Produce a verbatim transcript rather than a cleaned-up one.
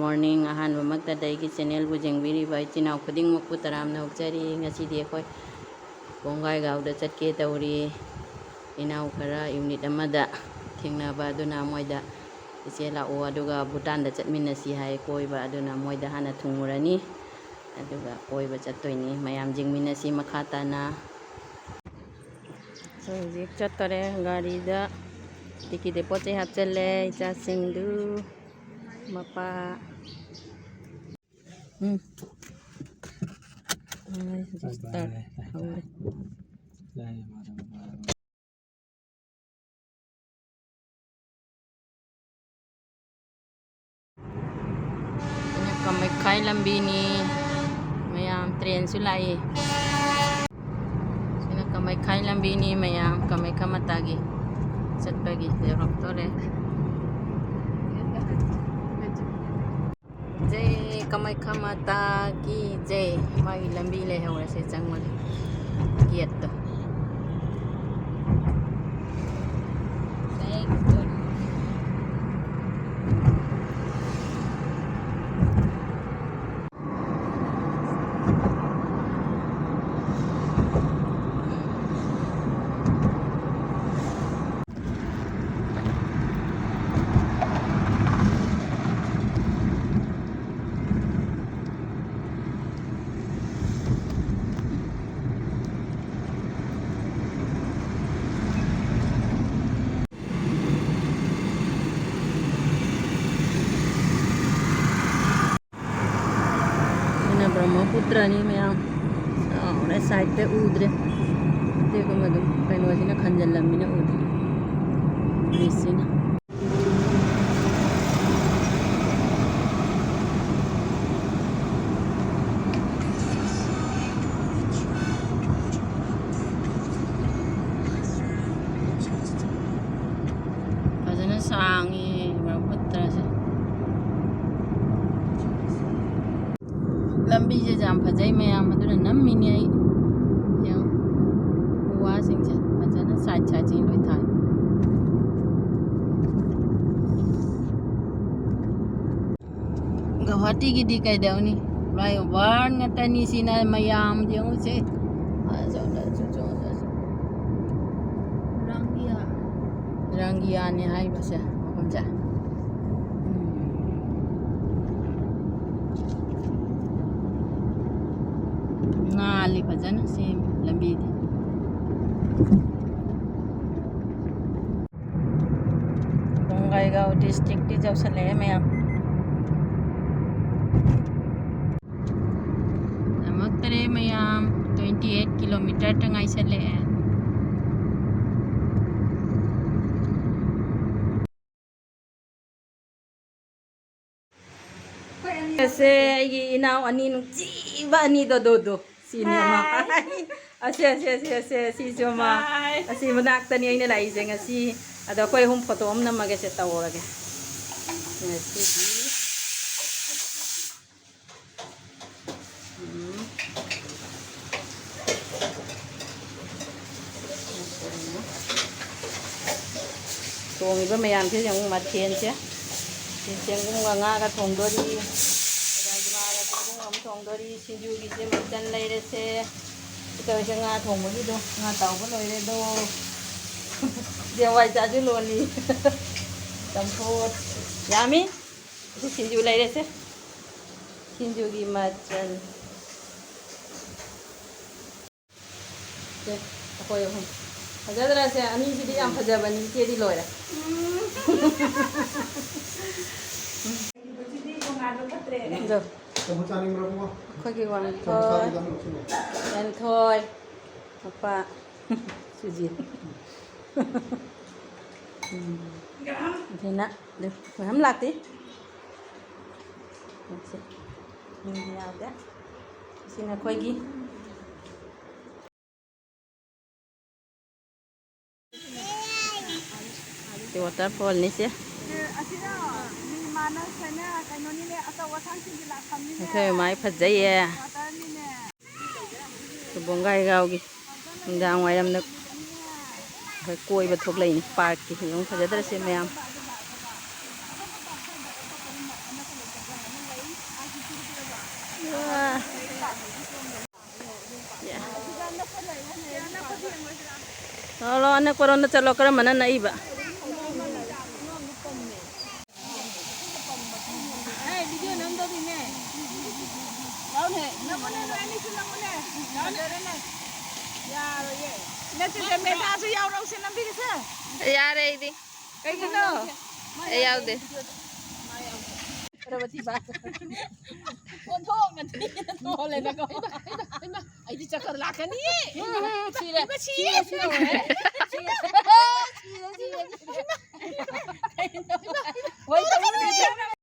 Morning, ꯑꯍꯥꯟꯕꯃꯛꯇꯗ ꯑꯩꯒꯤ channelꯕꯨ ꯌꯦꯡꯕꯤꯔꯤꯕ ꯏꯆꯤꯟ ꯏꯅꯥꯎ ꯈꯨꯗꯤꯡꯃꯛꯄꯨ ꯇꯔꯥꯝꯅ ꯑꯣꯛꯆꯔꯤ꯫ ꯉꯁꯤꯗꯤ ꯑꯩꯈꯣꯏ ꯀꯣꯡꯒꯥꯏꯒꯥꯎꯗ ꯆꯠꯀꯦ ꯇꯧꯔꯤ꯫ ꯏꯅꯥꯎ ꯈꯔ unit ꯑꯃꯗ ꯊꯦꯡꯅꯕ ꯑꯗꯨꯅ ꯃꯣꯏꯗ, "ꯏꯆꯦ ꯂꯥꯛꯑꯣ, ꯑꯗꯨꯒ ꯚꯨꯇꯥꯟꯗ ꯆꯠꯃꯤꯟꯅꯁꯤ" ꯍꯥꯏ ꯀꯣꯏꯕ, ꯑꯗꯨꯅ ꯃꯣꯏꯗ ꯍꯥꯟꯅ ꯊꯨꯡꯉꯨꯔꯅꯤ, ꯑꯗꯨꯒ ꯀꯣꯏꯕ ꯆꯠꯇꯣꯏꯅꯤ꯫ ꯃꯌꯥꯝ ꯌꯦꯡꯃꯤꯟꯅꯁꯤ ꯃꯈꯥ ꯇꯥꯅ꯫ ꯍꯧꯖꯤꯛ ꯆꯠꯇꯣꯔꯦ꯫ ꯒꯥꯔꯤꯗ ꯇꯤꯀꯤꯗ ꯄꯣꯠ ꯆꯩ ꯍꯥꯞꯆꯜꯂꯦ꯫ ꯏꯆꯥꯁꯤꯡꯗꯨ, ꯃꯄꯥ꯫ ꯎꯝ꯫ ꯍꯣꯏ, ꯍꯧꯖꯤꯛ start ꯍꯧꯔꯦ꯫ ꯁꯤꯅ ꯀꯃꯩꯈꯥꯏ ꯂꯝꯕꯤꯅꯤ꯫ ꯃꯌꯥꯝ trainꯁꯨ ꯂꯥꯛꯏ꯫ ꯁꯤꯅ ꯀꯃꯩꯈꯥꯏ ꯂꯝꯕꯤꯅꯤ꯫ ꯃꯌꯥꯝ ꯀꯃꯩꯈꯥ ꯃꯇꯥꯒꯤ ꯆꯠꯄꯒꯤ ꯌꯧꯔꯛꯇꯣꯔꯦ꯫ ꯖꯩ ꯀꯃꯩꯈꯥ ꯃꯥꯇꯥ ꯀꯤ ꯖꯩ꯫ ꯃꯥꯒꯤ ꯂꯝꯕꯤ ꯂꯩꯍꯧꯔꯦ ꯁꯤ ꯆꯪꯕꯒꯤ gateꯇꯣ꯫ ꯁꯤꯅ ꯕ꯭ꯔꯍ꯭ꯃꯄꯨꯇ꯭ꯔꯅꯤ ꯃꯌꯥꯝ꯫ ꯆꯥꯎꯔꯦ, sideꯇ ꯎꯗ꯭ꯔꯦ꯫ ꯑꯇꯦꯛꯄ ꯑꯗꯨꯝ ꯀꯩꯅꯣꯁꯤꯅ ꯈꯟꯖꯜꯂꯝꯅꯤꯅ ꯎꯗ꯭ꯔꯦ꯫ Bridgeꯁꯤꯅ꯫ ꯐꯖꯅ ꯁꯥꯡꯉꯤ ꯕ꯭ꯔꯍ꯭ꯃꯄꯨꯇ꯭ꯔꯁꯦ꯫ ꯂꯝꯕꯤꯁꯦ ꯌꯥꯝ ꯐꯖꯩ ꯃꯌꯥꯝ, ꯑꯗꯨꯅ ꯅꯝꯃꯤꯅꯤ ꯑꯩ꯫ ꯌꯦꯡꯉꯨ, ꯎ ꯋꯥꯁꯤꯡꯁꯦ ꯐꯖꯅ side sideꯁꯤꯡ ꯂꯣꯏ ꯊꯥꯏ꯫ ꯒꯨꯋꯥꯍꯥꯇꯤꯒꯤꯗꯤ ꯀꯩꯗꯧꯅꯤ? Flyover ꯉꯥꯛꯇꯅꯤ ꯁꯤꯅ ꯃꯌꯥꯝ ꯌꯦꯡꯉꯨꯁꯦ꯫ ꯑꯁꯣꯝꯗꯁꯨ, ꯁꯣꯝꯗꯁꯨ꯫ ꯔꯥꯡꯒꯤꯌꯥ꯫ ꯔꯥꯡꯒꯤꯌꯥꯅꯤ ꯍꯥꯏꯔꯤꯕꯁꯦ ꯃꯐꯝꯁꯦ꯫ ꯎꯝ꯫ ꯉꯥꯜꯂꯤ ꯐꯖꯅ ꯁꯦꯝꯃꯤ ꯂꯝꯕꯤꯗꯤ꯫ ꯕꯣꯡꯒꯥꯏꯒꯥꯎ district ꯇꯤ ꯌꯧꯁꯜꯂꯛꯑꯦ ꯃꯌꯥꯝ꯫ ꯌꯥꯝꯃꯛꯇꯔꯦ ꯃꯌꯥꯝ, twenty eight kilometre ꯇ ꯉꯥꯏꯁꯜꯂꯛꯑꯦ꯫ ꯑꯁꯦ ꯑꯩꯒꯤ ꯏꯅꯥꯎ ꯑꯅꯤ ꯅꯨꯡꯁꯤꯕ ꯑꯅꯤꯗꯣ, ꯗꯣ, ꯗꯣ꯫ ꯁꯤꯅꯤ ꯑꯃ꯫ Hi꯫ ꯑꯁꯦ, ꯑꯁꯦ, ꯑꯁꯦ, ꯑꯁꯦ, ꯁꯤꯁꯨ ꯑꯃ꯫ Hi꯫ ꯑꯁꯤ ꯃꯅꯥꯛꯇꯅꯤ ꯑꯩꯅ ꯂꯥꯛꯏꯁꯦ ꯉꯁꯤ꯫ ꯑꯗꯣ ꯑꯩꯈꯣꯏ ꯑꯍꯨꯝ photo ꯑꯃ ꯅꯝꯃꯒꯦꯁꯦ, ꯇꯧꯔꯒꯦ꯫ ꯉꯁꯤꯗꯤ꯫ ꯎꯝ꯫ ꯊꯣꯡꯉꯤꯕ ꯃꯌꯥꯝꯁꯦ ꯌꯦꯡꯉꯨ, ꯃꯊꯦꯜꯁꯦ꯫ ꯁꯤ ꯆꯦꯡꯒꯨꯝꯒ ꯉꯥꯒ ꯊꯣꯡꯗꯣꯔꯤ꯫ ꯔꯥꯖꯃꯥꯒ ꯆꯦꯡꯒꯨꯝꯒ ꯑꯃ ꯊꯣꯡꯗꯣꯔꯤ꯫ ꯁꯤꯡꯖꯨꯒꯤꯁꯦ ꯃꯆꯜ ꯂꯩꯔꯁꯦ꯫ ꯁꯤ ꯇꯧꯔꯤꯁꯦ ꯉꯥ ꯊꯣꯡꯕꯒꯤꯗꯣ꯫ ꯉꯥ ꯇꯥꯎꯕ ꯂꯣꯏꯔꯦꯗꯣ꯫ ꯁꯤ ꯍꯋꯥꯏ ꯆꯥꯁꯨ ꯂꯣꯜꯂꯤ꯫ ꯆꯝꯐꯨꯠ꯫ ꯌꯥꯝꯃꯤ꯫ ꯁꯤ ꯁꯤꯡꯖꯨ ꯂꯩꯔꯦꯁꯦ꯫ ꯁꯤꯡꯖꯨꯒꯤ ꯃꯆꯜ꯫ ꯁꯦ, ꯑꯩꯈꯣꯏ ꯑꯍꯨꯝ꯫ ꯐꯖꯗ꯭ꯔꯥ ꯁꯦ? ꯑꯅꯤꯁꯤꯗꯤ ꯌꯥꯝ ꯐꯖꯕꯅꯤ, ꯏꯆꯦꯗꯤ ꯂꯣꯏꯔꯦ꯫ ꯎꯝ꯫ ꯁꯤꯗꯤ ꯇꯣꯉꯥꯟꯕ ꯐꯠꯇ꯭ꯔꯦ꯫ ꯑꯗꯣ, ꯆꯝꯐꯨꯠ ꯆꯥꯅꯤꯡꯕ꯭ꯔꯥ, ꯏꯕꯨꯡꯉꯣ? ꯑꯩꯈꯣꯏꯒꯤ ꯆꯝꯐꯨꯠ ꯋꯥꯡꯊꯣꯏ, ꯆꯥꯕꯤꯗ ꯑꯃ ꯂꯧꯁꯤꯜꯂꯣ꯫ ꯍꯦꯟꯊꯣꯏ, ꯃꯄꯥ, ꯁꯨꯖꯤꯠ꯫ ꯎꯝ꯫ ꯁꯤꯅ, ꯑꯗꯨ, ꯃꯌꯥꯝ ꯂꯥꯛꯇꯦ꯫ ꯁꯤ ꯃꯤꯗꯤ ꯌꯥꯎꯗꯦ꯫ ꯁꯤꯅ ꯑꯩꯈꯣꯏꯒꯤ꯫ ꯁꯤ waterfall ꯅꯤ ꯁꯦ꯫ ꯑꯁꯤꯅ ꯃꯤ ꯃꯥꯅꯁ ꯍꯥꯏꯅ ꯀꯩꯅꯣꯅꯤꯅꯦ, ꯑꯆꯧ ꯑꯁꯥꯡꯁꯤꯡꯒꯤ ꯂꯥꯛꯐꯝꯅꯤꯅꯦ꯫ ꯑꯩꯈꯣꯏ ꯃꯥꯏ ꯐꯖꯩꯌꯦ꯫ Water ꯅꯤꯅꯦ꯫ ꯕꯣꯡꯒꯥꯏꯒꯥꯎꯒꯤ ꯅꯨꯡꯗꯥꯡ ꯋꯥꯏꯔꯝꯗ ꯑꯩꯈꯣꯏ ꯀꯣꯏꯕ ꯊꯣꯛꯂꯛꯏꯅꯤ꯫ Park ꯀꯤ ꯌꯦꯡꯉꯨ, ꯐꯖꯗ꯭ꯔꯁꯦ ꯃꯌꯥꯝ꯫ ꯂꯥꯛꯑꯣ, ꯂꯥꯛꯑꯣ, ꯑꯅꯛꯄꯔꯣꯝꯗ ꯆꯠꯂꯣ꯫ ꯀꯔꯝꯕꯅ ꯅꯛꯏꯕ? ꯅꯠꯇꯦ, ꯃꯦꯗꯥꯁꯨ ꯌꯥꯎꯔꯛꯎꯁꯦ ꯂꯝꯕꯤꯒꯤꯁꯦ꯫ ꯌꯥꯔꯦ ꯑꯩꯗꯤ꯫ ꯀꯩꯒꯤꯅꯣ? ꯑꯩ ꯌꯥꯎꯗꯦ꯫ ꯑꯣꯟꯊꯣꯛꯅ ꯊꯤꯅ ꯊꯣꯛꯍꯜꯂꯦꯗꯀꯣ꯫ ꯑꯩꯗꯤ ꯆꯀꯔ ꯂꯥꯛꯀꯅꯤꯌꯦ꯫ ꯁꯤꯔꯦ꯫ ꯁꯤꯔꯦ, ꯁꯤꯔꯦ꯫ ꯁꯤꯔꯦ, ꯁꯤꯔꯦ꯫